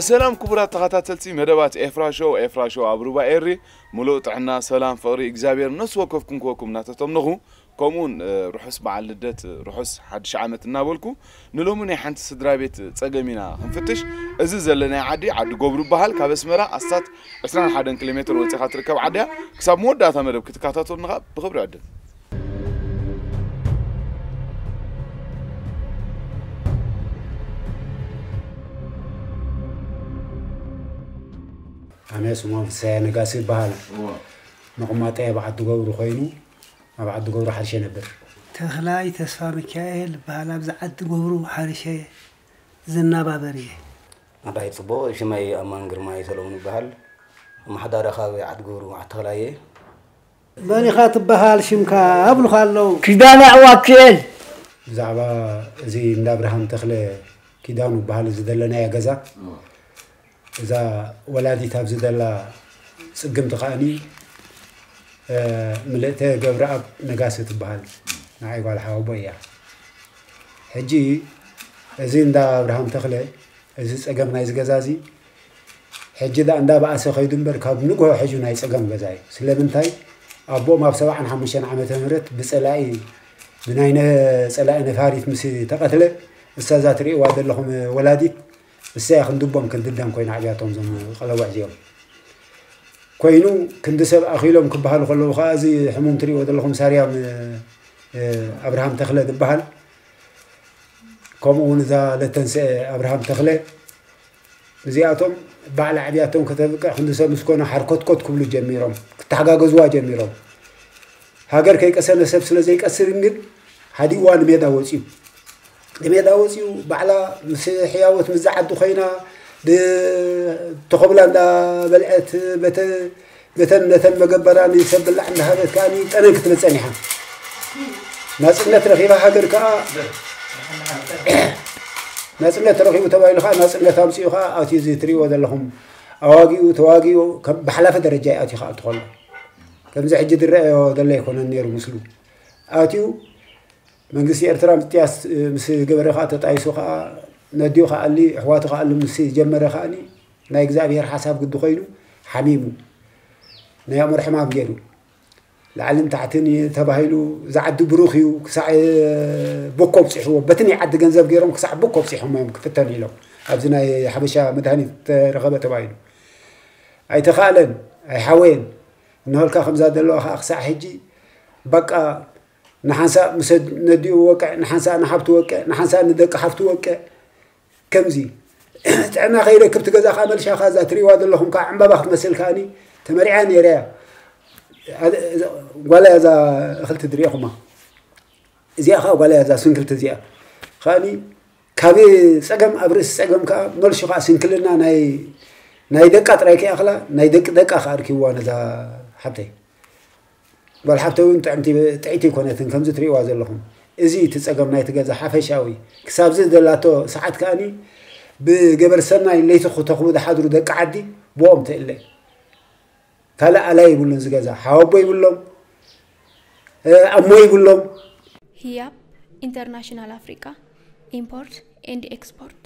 ሰላም ክቡራት ተኸታተልቲ መደባት ኤፍራ ሾው። ኤፍራ ሾው ኣብ ሩባ ኤሪ ምሉእ ጥዕና፣ ሰላም፣ ፍቕሪ እግዚኣብሔር ነፍሲ ወከፍኩም ክወኩም እናተተምነኹ፣ ከምኡውን እ፣ ርሑስ በዓል ልደት፣ ርሑስ ሓድሽ ዓመት እናበልኩ፣ ንሎሚ ናይ ሓንቲ ስድራ ቤት ጸገም ኢና ክንፍትሽ። እዚ ዘለናዮ ዓዲ፣ ዓዲ ጎብሩ ይበሃል። ካብ ኣስመራ ኣስታት ዕስራን ሓደን ኪሎ ሜትር ወጺኻ ትርከብ ዓዲ እያ። ክሳብ መወዳእታ መደብ ክትከታተሉና ብኽብሪ ዕድም። ኣነ ስሞን ፍስሃየ ነጋሲ ይበሃል። እዎ። መቐመጠይ ኣብ ዓዲ ጎብሩ ኮይኑ፣ ኣብ ዓዲ ጎብሩ ሓርሸ ነብር። ተኽላይ ተስፋ ሚካኤል ይበሃል። ኣብዚ ዓዲ ጎብሩ ሓርሸ ዝናባበር እየ። ኣዳይ ጽቡቕ፣ ሽመይ ኣማን ግርማይ ሰለሙን ይበሃል። ኣመሓዳሪ ከባቢ ዓዲ ጎብሩ ዓዲ ተኽላይ እየ። መን ኢኻ ትበሃል ሽምካ ኣብሉኻ ኣለዉ። ኪዳነ ኣዋክኤል። ብዛዕባ እዚ እንዳ ኣብርሃም ተኽለ ኪዳኑ በሃል እዚ ዘለናዮ ገዛ፣ እዛ ወላዲት ኣብዚ ዘላ ጽግምቲ ከኣኒ፣ እ፣ ምልእተ ገብረኣብ ነጋሲ ትበሃል። ንዓይ ጓል ሓወቦ እያ። ሕጂ እዚ እንዳ ኣብርሃም ተኽለ፣ እዚ ጸገም ናይዚ ገዛ እዚ፣ ሕጂ ደኣ እንዳበኣሰ ከይዱ እምበር፣ ካብ ንግሆ ሕጂ ናይ ጸገም ገዛ እዩ። ስለምንታይ? ኣቦኦም ኣብ ሰብዓን ሓሙሽተን ዓመተ ምህረት ብጸላኢ፣ ብናይ ነ-፣ ጸላኢ ነፋሪት ምስ ተቐትለ፣ እሳ እዛ ትርእይዋ ዘለኹም ወላዲት፣ እሳ እያ ክንድቦም ክንድደም ኮይና ዓብያቶም፣ እዞም ቀለውዕ እዚኦም። ኮይኑ፣ ክንዲ ሰብ ኣኺሎም ክበሃሉ ከለዉ ከኣ፣ እዚ ሕሙም ትርእይዎ ዘለኹም ሳርያም፣ እ፣ ኣብርሃም ተኽለ ዝበሃል፣ ከምኡ እውን እዛ ለተንስአ ኣብርሃም ተኽለ፣ እዚኣቶም ባዕላ ዕብያቶም ከተብቅዕ ክንዲ ሰብ ምስ ኮነ ሓርኮትኮት ክብሉ ጀሚሮም፣ ክተሓጋገዝዋ ጀሚሮም። ሃገር ከይቀሰነ ሰብ ስለ ዘይቀስርን ግን ሓዲእዋ ንሜዳ ወፂኡ። ንሜዳ ወፂኡ ባዕላ ምስ ሕያወት ምስ ዝዓዲ ኮይና ብ-፣ ተኾብላ እንዳበልዐት በተ-፣ በተን ነተን መገበራ ንሰብ ብላዕ እንዳሃበት ከኣ ጠነን ክትብል ጸኒሓ። ናጽነት ረኺባ ሃገር ከኣ፣ ናጽነት ተረኺቡ ተባሂሉ ከኣ ናጽነት ኣምጺኡ ከኣ ኣትዩ እዚ ትርእይዎ ዘለኹም ኣዋጊኡ ተዋጊኡ ከም ብሓላፊ ደረጃ እዩ ኣትዩ ከኣ ትኾሎ። ከምዚ ሕጂ ዝረኣዮ ዘሎ ኣይኮነን ነይሩ ምስሉ። ኣትዩ መንግስቲ ኤርትራ ምጥያስ ምስ ገበረ ከኣ ተጣይሱ ከኣ ነዲኡ ከኣሊ ኣሕዋቱ ከኣሉ ምስ ጀመረ ከኣኒ ናይ እግዚኣብሔር ሓሳብ ግዲ ኮይኑ ሓሚሙ ናይ ኣእምሮ ሕማም ገይሩ ላዕልን ታሕትን እዩ ተባሂሉ ዝዓዲ ብሩኽ እዩ ክሳዕ ቦኮ ኣብፂሕዎ በቲ ናይ ዓዲ ገንዘብ ገይሮም ክሳዕ ቦኮ ኣብፂሖም እዮም ክፍተኑ ኢሎም ኣብዚ ናይ ሓበሻ መድሃኒት ተረኸበ ተባሂሉ ኣይተኻእለን ኣይሓወየን እንሆልካ ከምዛ ዘለዋ ከዓ ክሳዕ ሕጂ በቃ ንሓንሳእ ምስ ነዲኡ ወቅዕ ንሓንሳእ ንሓብቱ ወቅዕ ንሓንሳእ ንደቂ ሓፍቱ ወቅዕ ከምዚ ጥዕና ከይረክብ እቲ ገዛ ከዓ መልሻ ከዓ እዛ ትሪእዋ ዘለኹም ከዓ ዕምባባ ክትመስል ከዓኒ ተመሪዓ ነይረ እያ ጓላ እያ እዛ እኽልቲ ድሪእኹማ እዚኣ ከዓ ጓላ እያ እዛ ስንክልቲ እዚኣ ከዓኒ ካብ ፀገም ኣብ ርእሲ ፀገም ከዓ መልሹ ከዓ ስንክልና ናይ ናይ ደቃ ጥራይ ከይኣኽላ ናይ ደቂ ደቃ ከዓ ርኪብዋ ነዛ ሓብተይ ጓል ሓብተይ እውን ጥዕምቲ ጥዕይቲ ኣይኮነትን ከምዚ ትሪእዋ ዘለኹም እዚ እቲ ፀገም ናይቲ ገዛ ሓፈሻዊ ክሳብዚ ዘላቶ ሰዓት ከዓኒ ብገበር ሰናይ ለይቲ ክተኽቡ ዝሓድሩ ደቂ ዓዲ ብኦም ትእለ ካልእ ኣላይ ይብሉን ዝገዛ ሓወቦ ይብሎም ኣሞ ይብሎም ህያብ ኢንተርናሽናል ኣፍሪቃ ኢምፖርት ኤንድ ኤክስፖርት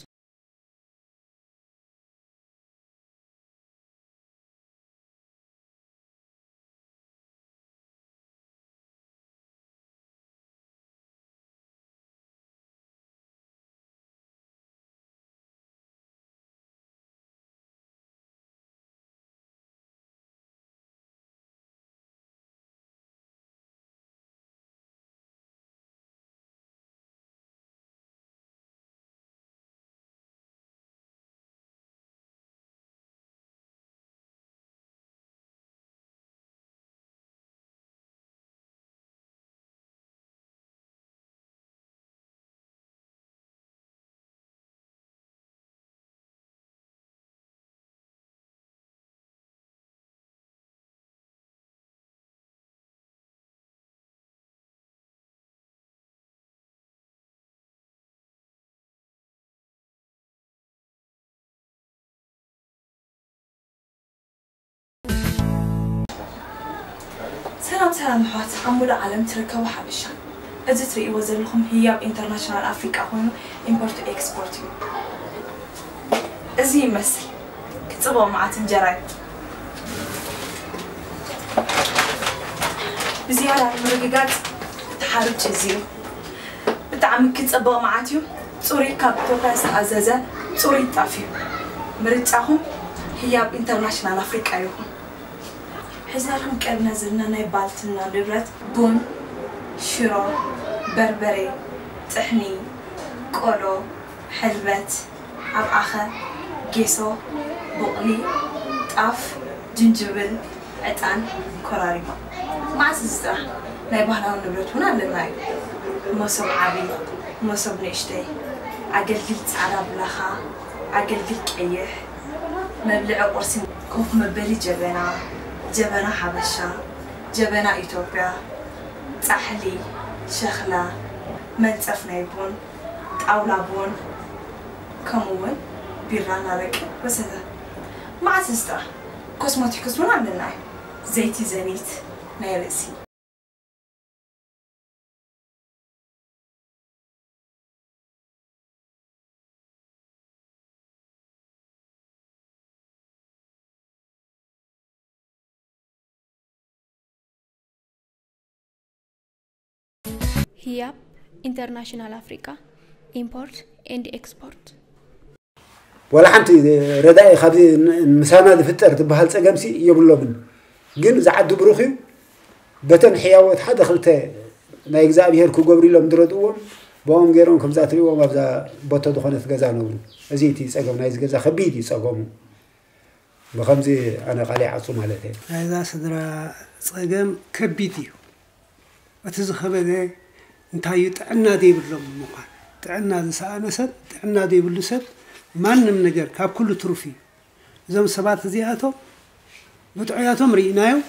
ሰላም ሰላም ኣሕዋት ኣብ ሙሉእ ዓለም ትርከቡ ሓበሻ እዚ ትርእይዎ ዘለኹም ህያብ ኢንተርናሽናል ኣፍሪቃ ኮይኑ ኢምፖርት ኤክስፖርት እዩ እዚ ይመስል ጽቡቕ መዓት እንጀራ እዩ። ብዝያዳ ንምርግጋጽ እቲ ሓሩጭ እዚ እዩ። ብጣዕሚ ክጸብቕ መዓት እዩ። ጽሩይ ካብ ኢትዮጵያ ዝተኣዘዘ ጽሩይ ጣፍ እዩ። ምርጫኹም ህያብ ኢንተርናሽናል ኣፍሪቃ ይኹን። ሒዝናልኩም ቀሪብና ዘለና ናይ ባልትና ንብረት ቡን፣ ሽሮ፣ በርበሬ፣ ጥሕኒ፣ ቆሎ፣ ሕልበት፣ ኣብዓኸ፣ ጌሶ፣ ቡቕሊ፣ ጣፍ፣ ጅንጅብል፣ ዕጣን፣ ኮራሪማ። መዓስ እዚ ጥራሕ ናይ ባህላዊ ንብረት እውን ኣለና እዩ። መሶብ ዓቢ፣ መሶብ ንእሽተይ፣ ኣገልግል ጻዕዳ ብላኻ፣ ኣገልግል ቀይሕ፣ መብልዒ ቁርሲ፣ ኮፍ መበሊ ጀበና፣ ጀበና ሓበሻ፣ ጀበና ኢትዮጵያ፣ ጻሕሊ፣ ሸኽላ፣ መንጸፍ ናይ ቡን፣ ጣውላ ቡን፣ ከምኡ እውን ቢራን ኣረቂ ወዘተ። መዓስ እዚ ጥራሕ ኮስሞቲክስ እውን ኣለና እዩ። ዘይቲ ዘኒት ናይ ርእሲ። ሂያብ ኢንተርናሽናል ኣፍሪቃ ኢምፖርት ኤንድ ኤክስፖርት። ዋላ ሓንቲ ረዳኢ ካብዚ ን- ምሳና ዝፍጠር ዝበሃል ፀገምሲ የብሎምን። ግን ዝዓዲ ብሩኽ እዩ። በተን ሕያዎት ሓደ ክልተ ናይ እግዚኣብሄር ክገብሩ ኢሎም ዝረድእዎም ብኦም ገይሮም ከምዛ ትሪእዎም ኣብዛ ቦቶ ዝኾነት ገዛ ነብሩ። እዚ እቲ ፀገም ናይዚ ገዛ ከቢድ እዩ ፀገሙ። ብኸምዚ ኣነ ቃል ይዓጹ ማለት እየ። ናይዛ ስድራ ጸገም ከቢድ እዩ። እቲ ዝኸበደ እንታይ እዩ? ጥዕና ዘይብሎም ምዃን። ጥዕና ዝሰኣነ ሰብ፣ ጥዕና ዘይብሉ ሰብ ማንም ነገር ካብ ኩሉ ትሩፍ እዩ። እዞም ሰባት እዚኣቶም ብጥዑያቶም ርኢናዮም፣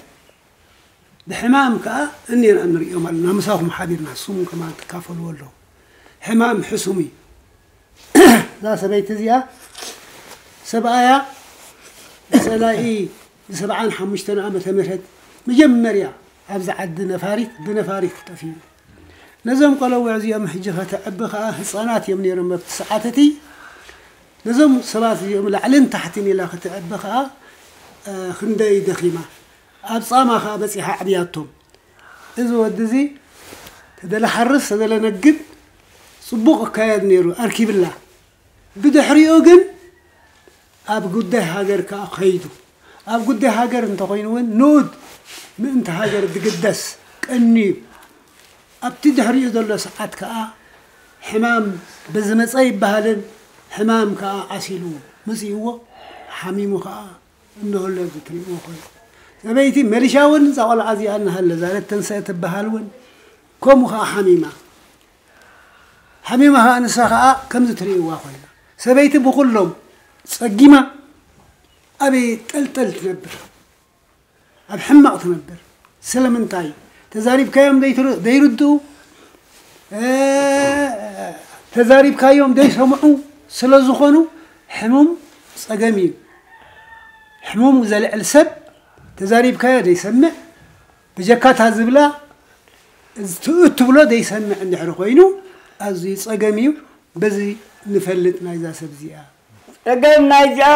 ብሕማም ከኣ እኔና ንርእዮም ኣለና። ምሳኹም ሓቢርና ንስኹም ከማን ትካፈልዎ ኣለኹም። ሕማም ሕሱም እዩ። እዛ ሰበይቲ እዚኣ ሰብኣያ ብጸላኢ ብሰብዓን ሓሙሽተን ዓመተ ምህረት መጀመርያ ኣብዚ ዓዲ ነፋሪት ብነፋሪት ጠፊኡ። ነዞም ቆለውዕ እዚኦም ሕጂ ከተዕቢ ከኣ ህጻናት እዮም ነይሮም ኣብቲ ሰዓት እቲ። ነዞም ሰባት እዚኦም ላዕልን ታሕትን ኢላ ከተዕቢ ከኣ ክንደይ ደኺማ። ኣብ ጻማ ከኣ በጺሓ ኣዕብያቶም። እዚ ወዲ እዚ ተደለ ሓርስ ተደለ ነግድ ጽቡቕ እካየድ ነይሩ ኣርኪብላ። ብድሕሪኡ ግን ኣብ ጉዳይ ሃገር ከኣ ከይዱ። ኣብ ጉዳይ ሃገር እንተኾይኑ እውን ንኡድ ምእንቲ ሃገር ዝግደስ ቀንዩ ኣብቲ ድሕሪኡ ዘሎ ሰዓት ከኣ ሕማም በዚ መጸ ይበሃልን ሕማም ከኣ ዓሲሉ መጺእዎ ሓሚሙ ከኣ እንሆሎ እዚ ትሪእዎ ኮይኑ ሰበይቲ መሊሻ እውን እዛ ቆልዓ እዚኣ እናሃለ እዛ ረተንሰ ትበሃል እውን ከምኡ ከኣ ሓሚማ ሓሚማ ከኣ ንሳ ከኣ ከምዚ ትሪእዋ ኮይና ሰበይቲ ብኩሎም ጸጊማ ኣበይ ጠልጠል ትነብር ኣብ ሕማቕ ትነብር ስለምንታይ ተዛሪብካዮም ዘይርድኡ ተዛሪብካዮም ዘይሰምዑ ስለዝኾኑ ሕሙም ጸገም እዩ ሕሙም ዘልዕል ሰብ ተዛሪብካዮ ዘይሰምዕ ብጀካታ ዝብላ ትእትብሎ ዘይሰምዕ እንድሕሪ ኮይኑ ኣዝዩ ጸገም እዩ በዚ ንፈልጥ ናይዛ ሰብ እዚኣ ጸገም ናይዚኣ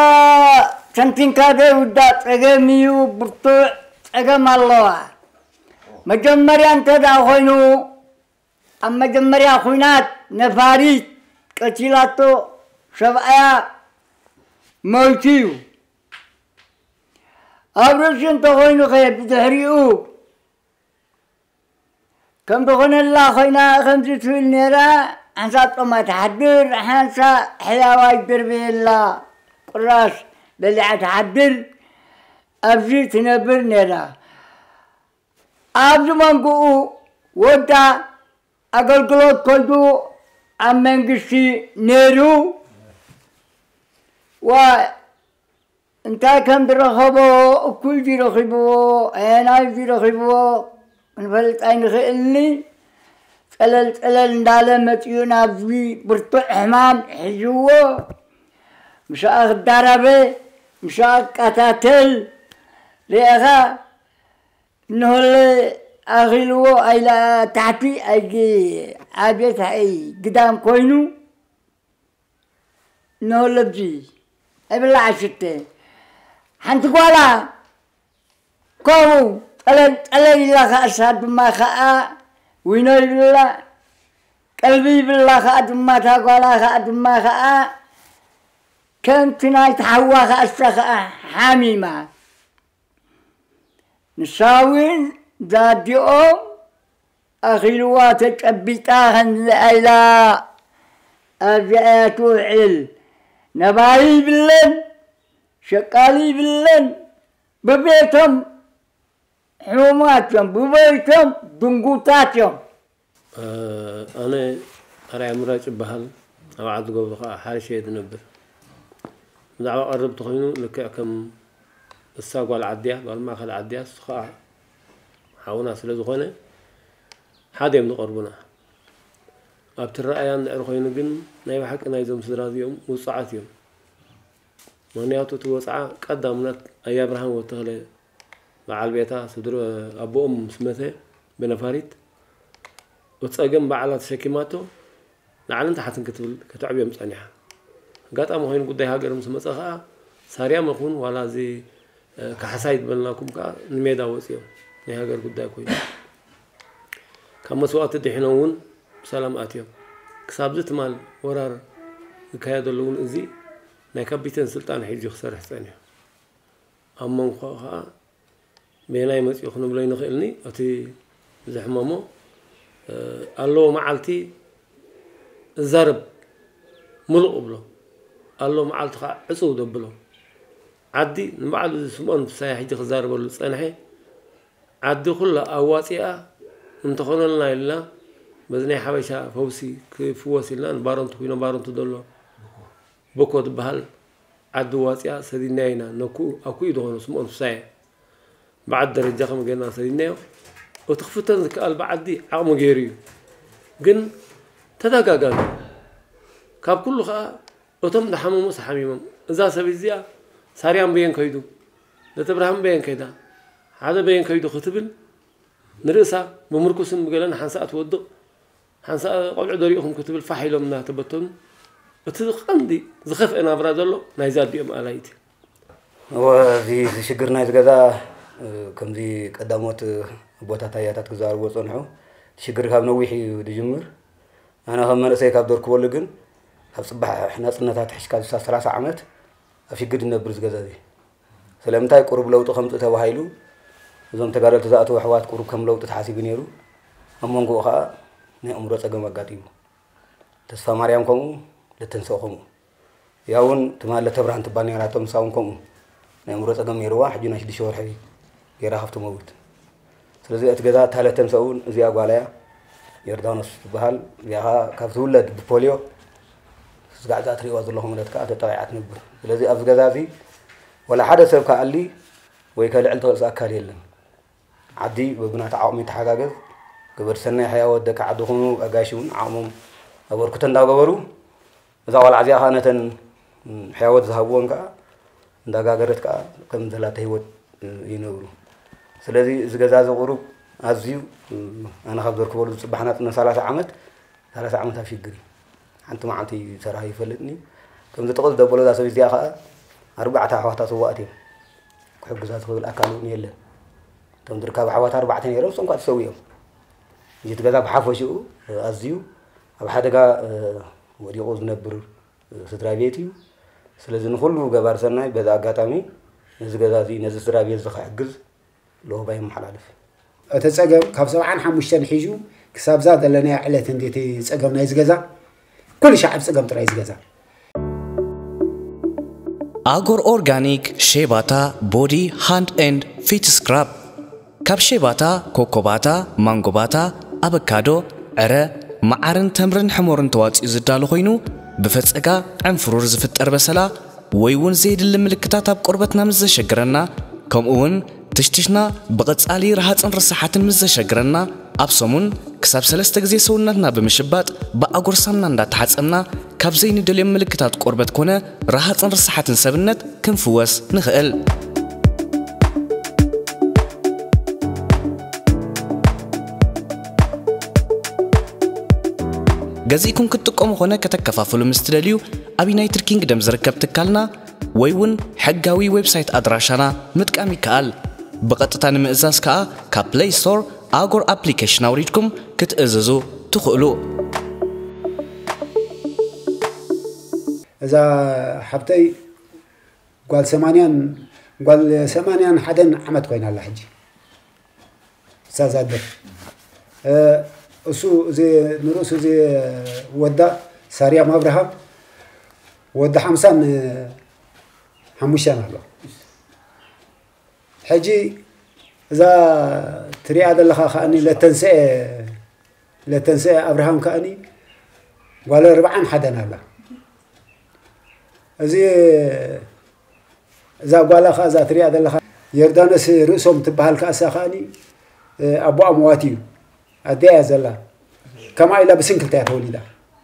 ተንቲንካ ዘይውዳእ ጸገም እዩ ብርቱዕ ጸገም ኣለዋ መጀመርያ እንተ ደኣ ኮይኑ ኣብ መጀመርያ ኹናት ነፋሪት ቀቲላቶ ሰብኣያ ሞይቱ እዩ ኣብ ርእሲ እንተኾይኑ ኸ ብድሕሪኡ ከም ዝኾነላ ኮይና ከምዚ ትብል ነይራ፣ ሓንሳብ ጾማ ትሓድር፣ ሓንሳብ ሕያዋ ይድርብየላ፣ ቁራስ በሊዓ ትሓድር፣ ኣብዚ ትነብር ነይራ። ኣብዚ መንጎኡ ወዳ ኣገልግሎት ከይዱ ኣብ መንግስቲ ነይሩ። ዋ እንታይ ከም ዝረኸቦ እኩይ ድዩ ረኺብዎ ኣየናይ ድዩ ረኺብዎ ክንፈልጥ ኣይንኽእልኒ። ጸለል ጸለል እንዳለ መጺኡ ናብዚ ብርቱዕ ሕማም ሒዝዎ። ምሳኣ ክዳረበ፣ ምሳኣ ክቀታተል ርኤኻ እንሆለ ኣኺልዎ ኣይላ ታሕቲ ኣይግ ዓብየ ታሕይ ግዳም ኮይኑ። እነሆ ለብዚ ኣይብላዕ ሽተ ሓንቲ ጓላ ከምኡ ጠለል ጠለል ኢላ ከኣ እሳ ድማ ከኣ ዊኖ ይብላ፣ ቀልቢ ይብላ ከኣ ድማ እታ ጓላ ከኣ ድማ ከኣ ከምቲ ናይ ተሓዋ ከኣ እሳ ከኣ ሓሚማ። ንሳ እውን ዛዲኦም ኣኺልዋ ተጨቢጣ ከምዚ ኢላ ኣብዚኣ እያ ትውዕል። ነባሪ ይብለን፣ ሸቃሊ ይብለን። ብቤቶም ሕሙማት እዮም፣ ብቤቶም ድንጉታት እዮም። ኣነ ኣርኣያ ምራጭ ይበሃል። ኣብ ዓዲ ጎብሮ ከዓ ሓሪሸ እየ ዝነብር። ብዛዕባ ቀረብ ተኾይኑ ልክዕ ከም እሳ ጓል ዓድያ፣ ጓል ማእኸል ዓድያ፣ እሱ ከዓ ሓውና ስለ ዝኾነ ሓደ እዮም ዝቐርቡና። ኣብቲ ረኣያ እንድሕር ኮይኑ ግን ናይ ብሓቂ ናይዞም ስድራ እዚኦም ውፁዓት እዮም። ምኽንያቱ እቲ ወፅዓ ቀዳምነት ኣያ ብርሃን ወተኽለ በዓል ቤታ ስድሮ ኣቦኦም ምስ መተ ብነፋሪት እቲ ፀገም ባዕላ ተሸኪማቶ ላዕልን ታሕትን ክትብል ከተዕብዮም ፀኒሓ። ኣጋጣሚ ኮይኑ ጉዳይ ሃገር ምስ መፀ ከዓ ሳርያ መኹን ዋላ እዚ ካሕሳይ ዝበልናኩም ከዓ ንሜዳ ወፂኦም ናይ ሃገር ጉዳይ ኮይኑ ካብ መስዋእቲ ድሒኖም እውን ብሰላም ኣትዮም። ክሳብዚ ትማል ወራር ዝካየደሉ እውን እዚ ናይ ካፒቴን ስልጣን ሒዙ ክሰርሕ ፀኒሑ። ኣብ መንጎ ከዓ በየናይ መፂኡ ክንብሎ ይንኽእልኒ እቲ ዝሕመሞ ኣለዎ መዓልቲ እዛረብ ሙሉቕ እብሎ ኣሎ መዓልቲ ከዓ ዕፅው ደብሎ ዓዲ ንባዕሉ እዚ ስምኦን ፍሳያ ሕጂ ክዛረበሉ ዝፀንሐ ዓዲ ኩላ ኣዋፂኣ እንተኾነልና ኢልና በዚ ናይ ሓበሻ ፈውሲ ክፍወስ ኢልና ንባረንቱ ኩኖ ባረንቱ ዘሎ ብኮ ዝበሃል ዓዲ ዋፂኣ ሰዲናዮ ኢና ነኩኡ ኣኩኡ ዝኾነ ስምኦን ፍሳየ ብዓዲ ደረጃ ከም ገና ሰዲናዮ እቲ ክፍተን ዝከኣል ብዓዲ ዓቕሙ ገይሩ እዩ ግን ተደጋጋሚ ካብ ኩሉ ከዓ እቶም ዝሓመሙ ተሓሚሞም እዛ ሰበይቲ እዚኣ ሳርያን በየን ከይዱ ነቲ ብርሃን በየን ከይዳ ሓደ በየን ከይዱ ክትብል ንርእሳ ብምርኩስን ብገለን ሓንሳእ ትወድቕ ሓንሳእ ቆልዑ ደሪእኹም ክትብል ፋሕ ኢሎም እናተበተኑ እቲ ቀንዲ ዝኸፍአ ናብራ ዘሎ ናይዛ ኣዲኦም ኣላይት እዩ። እዚ ሽግር ናይ ዝገዛ ከምዚ ቀዳሞት ኣቦታት ኣያታት ክዛረብዎ ዝፀንሑ እቲ ሽግር ካብ ነዊሕ እዩ ዝጅምር። ኣነ ከም መንእሰይ ካብ ደርክበሉ ግን ካብ ፅባሕ ናፅነታት ሕሽካ ዝሳ ሰላሳ ዓመት ኣብ ሽግር ዝነብር ዝገዛ እዚ ስለምንታይ ቁሩብ ለውጢ ከምፅእ ተባሂሉ እዞም ተጋደልቲ ዝኣተዉ ኣሕዋት ቁሩብ ከም ለውጢ ተሓሲቡ ነይሩ ኣብ መንጎኡ ከዓ ናይ ኣእምሮ ፀገም ኣጋጢሙ ተስፋ ማርያም ከምኡ ለተንሰእ ከምኡ ያውን ትማል ለተብርሃን ትባል ነይራቶ ምሳ እውን ከምኡ ናይ ኣእምሮ ፀገም ነይርዋ ሕጂ ናይ ሽዱሽተ ወርሒ ገይራ ካብ ትመውት ስለዚ እቲ ገዛ እታ ለተንሰእ እውን እዚኣ ጓላ እያ ዮርዳኖስ ትበሃል እዚኣ ከዓ ካብ ትውለድ ብፖልዮ ስጋዕ እዛ ትሪእዋ ዘለኹም እለት ከዓ ተጠቂዓ ትነብር ስለዚ ኣብዚ ገዛ እዚ ወላ ሓደ ሰብ ከኣሊ ወይ ከልዕል ትኽእል ኣካል የለን ዓዲ በብናታ ዓቕሚ ተሓጋገዝ ገበርቲ ሰናይ ሕያወት ደቂ ዓዲ ኩኑ ኣጋይሽ እውን ዓቕሞም ኣበርክቶ እንዳገበሩ እዛ ቆልዓ እዚኣ ከዓ ነተን ሕያወት ዝሃብወን ከዓ እንዳጋገረት ከዓ ከም ዘላተ ህይወት ይነብሩ ስለዚ እዚ ገዛ እዚ ቁሩብ ኣዝዩ ኣነ ካብ ዘርክበሉ ዝፅባሕ ናፅነት ሰላሳ ዓመት ሰላሳ ዓመት ኣብ ሽግር እዩ ሓንቲ መዓልቲ ሰራሕ ይፈልጥኒ ከምዚ ጥቕስ ዘበሎ እዛ ሰበይቲ እዚኣ ከዓ ኣርባዕተ ኣሕዋታ ስዋእት እዮም ክሕግዛ ዝኽእል ኣካል እውን የለን እቶም ዝርካብ ኣሕዋት ኣርባዕተ ነይሮም እሶም ከዓ ተሰዊኦም እዚ እቲ ገዛ ብሓፈሽኡ ኣዝዩ ኣብ ሓደጋ ወዲቑ ዝነብር ስድራ ቤት እዩ ስለዚ ንኩሉ ገባር ሰናይ በዚ ኣጋጣሚ ነዚ ገዛ እዚ ነዚ ስድራ ቤት እዚ ክሕግዝ ለሆባ የመሓላልፍ እቲ ፀገም ካብ ሰብዓን ሓሙሽተን ሒዙ ክሳብዛ ዘለናያ ዕለት እንዴት ፀገም ናይዚ ገዛ ኩሉ ሻዕ ብፀገም ጥራይ ዝገዛ ኣጎር ኦርጋኒክ ሼባታ ቦዲ ሃንድ ኤንድ ፊት ስክራብ ካብ ሼባታ፣ ኮኮባታ፣ ማንጎባታ፣ ኣበካዶ፣ ዕረ፣ መዓርን ተምርን ሕሞርን ተዋፂኡ ዝዳሎ ኮይኑ ብፈፀጋ ዕንፍሩር ዝፍጠር በሰላ ወይ እውን ዘየድሊ ምልክታት ኣብ ቆርበትና ምስ ዘሸግረና ከምኡ እውን ትሽትሽና ብቐጻሊ ረሃፅን ርሳሓትን ምስ ዘሸግረና ኣብ ሰሙን ክሳብ ሰለስተ ግዜ ሰውነትና ብምሽባጥ ብኣጎር ሳምና እንዳተሓፀብና ካብ ዘይንደልዮም ምልክታት ቆርበት ኮነ ረሃፅን ርሳሓትን ሰብነት ክንፍወስ ንኽእል። ገዚእኩም ክትጥቀሙ ኾነ ከተከፋፍሉ ምስ ትደልዩ ኣብ ዩናይትድ ኪንግደም ዝርከብ ትካልና ወይ እውን ሕጋዊ ዌብሳይት ኣድራሻና ምጥቃም ይከኣል። ብቐጥታ ንምእዛዝ ከኣ ካብ ፕለይ ስቶር ኣጎር ኣፕሊኬሽን ኣውሪድኩም ክትእዝዙ ትኽእሉ። እዛ ሓብተይ ጓል ሰማንያን ጓል ሰማንያን ሓደን ዓመት ኮይና ኣላ ሕጂ። እሳ ዛደፍ እሱ እዚ ንርእሱ እዚ ወዳ ሳርያም ኣብርሃም ወዲ ሓምሳን ሓሙሽተን ኣሎ። ሕጂ እዛ ትሪኣ ዘለኻ ከኣኒ ለተንስኤ ለተንስኤ ኣብርሃም ከኣኒ ጓል ኣርብዓን ሓደን ኣላ። እዚ እዛ ጓላ ከኣ እዛ ትሪኣ ዘለኻ ዮርዳኖስ ርእሶም ትበሃል ከኣሳ ከኣኒ ኣቦኣ መዋቲ እዩ። ኣዲኣ እያ ዘላ። ከምኣ ኢላ ብስንክልታ እያ ተወሊዳ።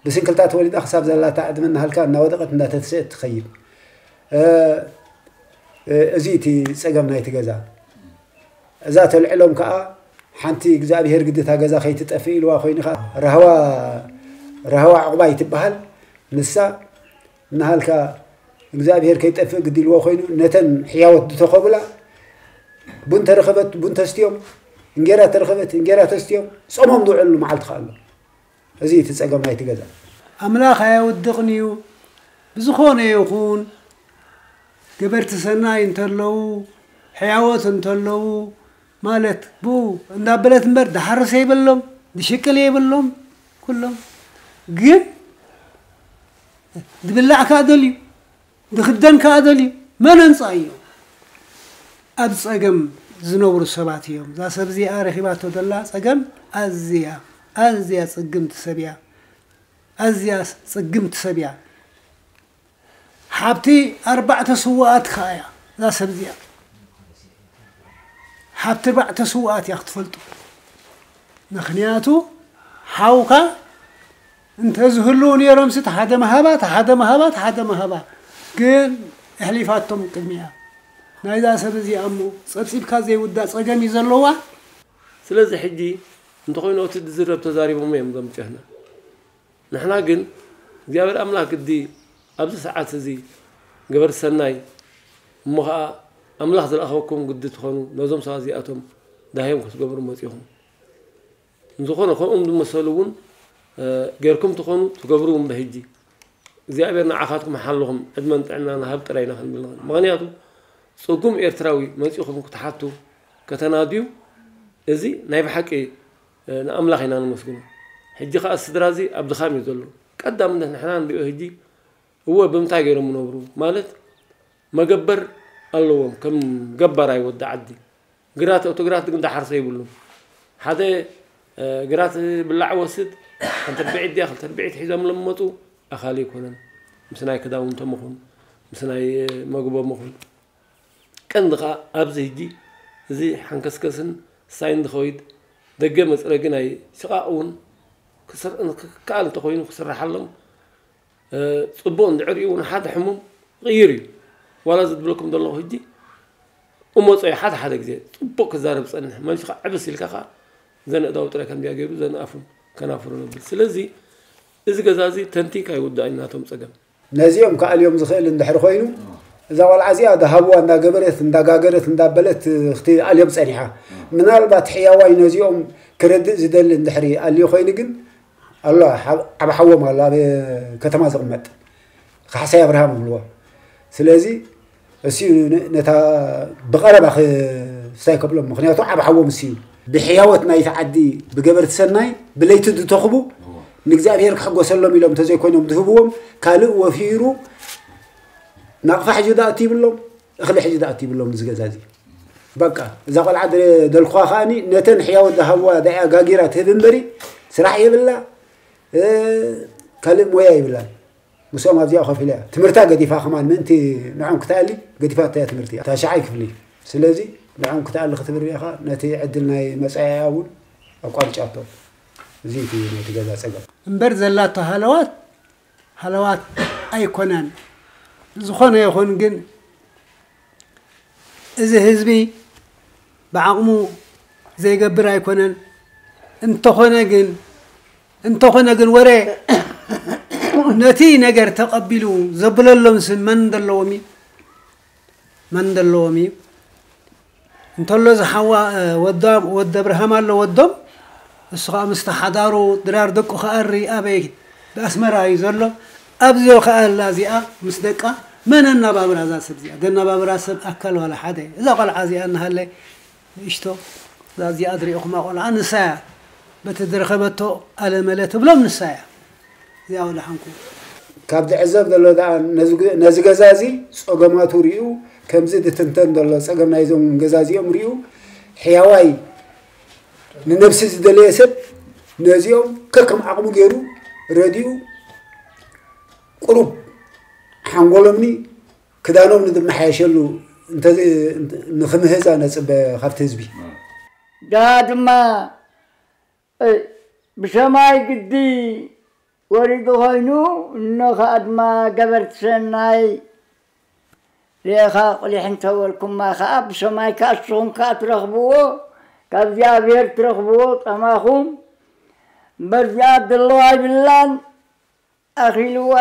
ብስንክልታ ተወሊዳ ክሳብ ዘላታ ዕድመ እናሃልካ እናወደቐት እናተንስኤት ትኸይድ። እዚ እቲ ጸገም ናይቲ ገዛ። እዛ ተልዕሎም ከኣ ሓንቲ እግዚኣብሄር ግዲ እታ ገዛ ከይትጠፍእ ኢልዋ ኮይኑ ከኣ ራህዋ ራህዋ ዕቑባይ ትበሃል። ንሳ እናሃልካ እግዚኣብሄር ከይጠፍእ ግዲ ኢልዎ ኮይኑ ነተን ሕያወት ዝተኸቡላ ቡን ተረኸበት ቡን ተስትዮም፣ እንጌራ ተረኸበት እንጌራ ተስትዮም፣ ጾሞም ዝውዕሉ መዓልቲ ከኣ ኣሎ። እዚ እቲ ጸገም ናይቲ ገዛ። ኣምላኽ ኣየውድቕን እዩ። ብዝኾነ ይኹን ገበርቲ ሰናይ እንተለዉ ሕያወት እንተለዉ ማለት ብኡ እንዳበለት እምበር ድሓርስ የብሎም ድሽቅል የብሎም ኩሎም ግን ድብላዕ ከዓ ደልዩ ድኽደን ከዓ ደልዩ መን ኣምፅኣዮ? ኣብ ፀገም ዝነብሩ ሰባት እዮም። እዛ ሰብ እዚኣ ረኺባቶ ዘላ ፀገም ኣዝያ ኣዝያ ፅግምቲ ሰብ እያ። ኣዝያ ፅግምቲ ሰብ እያ። ሓብቲ ኣርባዕተ ስውኣት ከዓ እያ እዛ ሰብ እዚኣ። ሓብቲ ኣርባዕተ ስውኣት እያ ክትፈልጡ። ምኽንያቱ ሓውካ እንተዝህልዉ ነይሮምሲ እቲ ሓደ ምሃባ እቲ ሓደ ምሃባ እቲ ሓደ ምሃባ ግን ኣሕሊፋቶም ቅድሚኣ። ናይዛ ሰብ እዚኣ እሞ ፀብፂብካ ዘይውዳእ ፀገም እዩ ዘለዋ። ስለዚ ሕጂ እንተኾይኑ እቲ ዝዝረብ ተዛሪቦሞ እዮም እዞም ጭህና። ንሕና ግን እግዚኣብሔር ኣምላክ ግዲ ኣብዚ ሰዓት እዚ ገበርቲ ሰናይ እሞ ኸዓ ኣምላክ ዝለኣኸኩም ግዲ ትኾኑ ነዞም ሰባት እዚኣቶም ዳህዮም ክትገብሩ መፂኹም። ንዝኾነ ከምኦም ዝመሰሉ እውን ጌርኩም ትኾኑ ትገብሩ እውን በህጂ እግዚኣብሔር ንዓኻትኩም ሓልኹም ዕድመን ጥዕናን ሃብ ጥራይ ኢና ክንብል ንኽእል። ምኽንያቱ ፅጉም ኤርትራዊ መፂኹም ክትሓቱ ከተናድዩ እዚ ናይ ብሓቂ ንኣምላኽ ኢና ነመስግኖ። ሕጂ ኸኣ ስድራ እዚ ኣብ ድኻም እዩ ዘሎ። ቀዳምነት ንሕና ንሪኦ ሕጂ እወ ብምንታይ ገይሮም ይነብሩ ማለት መገበር ኣለዎም ከም ገባራይ ወዲ ዓዲ። ግራት እቶ ግራት ግን ዳሓርሶ ይብሉን። ሓደ ግራት ብላዕ ወስድ ሓንቲ ርብዒት ድያ ክልተ ርብዒት ሒዞም ለመፁ ኣኻሊ ኣይኮነን። ምስ ናይ ክዳውንቶም ይኹን ምስ ናይ መግቦም ይኹን ቀንዲ ኸዓ ኣብዚ ሕጂ እዚ ሓንከስከስን ሳይን ዝኸይድ ደገ መፅረጊ ናይ ሽቓቕ እውን ክከኣል እንተኾይኑ ክስርሓሎም ፅቡቕ እንድሕር ሪኡ እውን ሓደ ሕሙም ይቕይር እዩ ዋላ እዚ ዝብለኩም ዘለኹ ሕጂ እመፆ እዩ ሓደ ሓደ ግዜ ፅቡቕ ክዛረብ ፀንሕ መሊሱ ከዓ ዕብስ ኢልካ ከዓ ዘን ኣእዳው ጥራይ ከምዚኣ ገይሩ ዘን ኣፉ ከናፍሮ ነብል ስለዚ እዚ ገዛ እዚ ተንቲካ ይውዳእ እዩ ናቶም ፀገም ነዚኦም ክኣልዮም ዝኽእል እንድሕር ኮይኑ እዛ ቆልዓ እዚኣ ዝሃብዋ እንዳገበረት እንዳጋገረት እንዳበለት ክትኣልዮም ፀኒሓ ምናልባት ሕያዋይ ነዚኦም ክረድእ ዝደሊ እንድሕሪ ኣልዮ ኮይኑ ግን ኣሎ ዓብ ሓዎም ኣሎ ኣብ ከተማ ዝቕመጥ ካሕሳይ ኣብርሃም ይብልዎ ስለዚ እሱ ነታ ብቐረባ ክስታይ ከብሎም ምክንያቱ ዓብ ሓዎም እሱ እዩ ብሕያወት ናይቲ ዓዲ ብገበርቲ ሰናይ ብለይቲ ዝተኽቡ ንእግዚኣብሔር ክሕጎሰሎም ኢሎም እንተዘይኮይኖም ዝህብዎም ካልእ ወፊሩ ናቕፋ ሕጂ ዝኣቱ ይብሎም እኽሊ ሕጂ ዝኣቱ ይብሎም እዚ ገዛ እዚ በቃ እዛ ቆልዓ ደልኩዋ ከዓኒ ነተን ሕያወት ዝሃብዋ ዳኣ ጋጊራ ትህብ እምበሪ ስራሕ የብላ ካልእ ሞያ የብላን ምስኦም ኣብዚኣ ኮፍ ኢላ እያ ትምህርታ ገዲፋ ከማን ምእንቲ ንዖም ክትኣሊ ገዲፋቶ እያ ትምህርቲ እታ ሻዓይ ክፍሊ ስለዚ ንዖም ክትኣሊ ክትብል ሪኢኻ ነቲ ዕድል ናይ መጻኢኣ እውን ኣቋሪጫቶ እዚ እቲ ናይቲ ገዛ ጸገም እምበር ዘላቶ ሃለዋት ሃለዋት ኣይኮነን ዝኾነ ይኹን ግን እዚ ህዝቢ ብዓቕሙ ዘይገብር ኣይኮነን። እንተኾነ ግን እንተኾነ ግን ወረ ነቲ ነገር ተቐቢሉ ዘብለሎም ስም መን ዘለዎም እዩ? መን ዘለዎም እዩ? እንተሎ ዝሓዋ ወዶም ወደ ኣብርሃም ኣሎ ወዶም እሱ ከዓ ምስቲ ሓዳሩ ድራር ደቁ ከኣሪ ኣበይ ብኣስመራ እዩ ዘሎ። ኣብዚኦ ከኣላ እዚኣ ምስ ደቃ መን ኣናባብራ እዛ ሰብ እዚኣ? ደናባብራ ሰብ ኣካል ዋላ ሓደ። እዛ ቆልዓ እዚኣ እናሃለ ንእሽቶ እዛ እዚኣ ዝሪእኹማ ቆልዓ ንሳ እያ። በቲ ዝረኸበቶ ኣለመለ ትብሎም ንሳ እያ። እዚኣ ወደ ሓንኩ ካብ ዝዕዘብ ዘሎ ደኣ ነዚ ገዛ እዚ ጸገማቱ ሪኡ ከምዚ ዝትንተን ዘሎ ጸገም ናይዞም ገዛ እዚኦም ሪኡ ሕያዋይ ንነብሲ ዝደለየ ሰብ ነዚኦም ከከም ዓቕሙ ገይሩ ረዲኡ ቁሩብ ሓንጎሎምኒ ክዳኖም ንዝመሓየሸሉ ንክምህዛ ነፅበ ካብቲ ህዝቢ ዳ ድማ ብሰማይ ግዲ ወሪዱ ኮይኑ እኖ ከዓ ድማ ገበርቲ ሰናይ ሌኻ ቁሊሕ እንተበልኩማ ከዓ ብሰማይ ከዓ እስኹም ከዓ ትረኽብዎ ካብ እግዚኣብሔር ትረኽብዎ ጸማኹም እምበር እዚኣ ዘለዋ ኣይብላን ኣኺልዋ።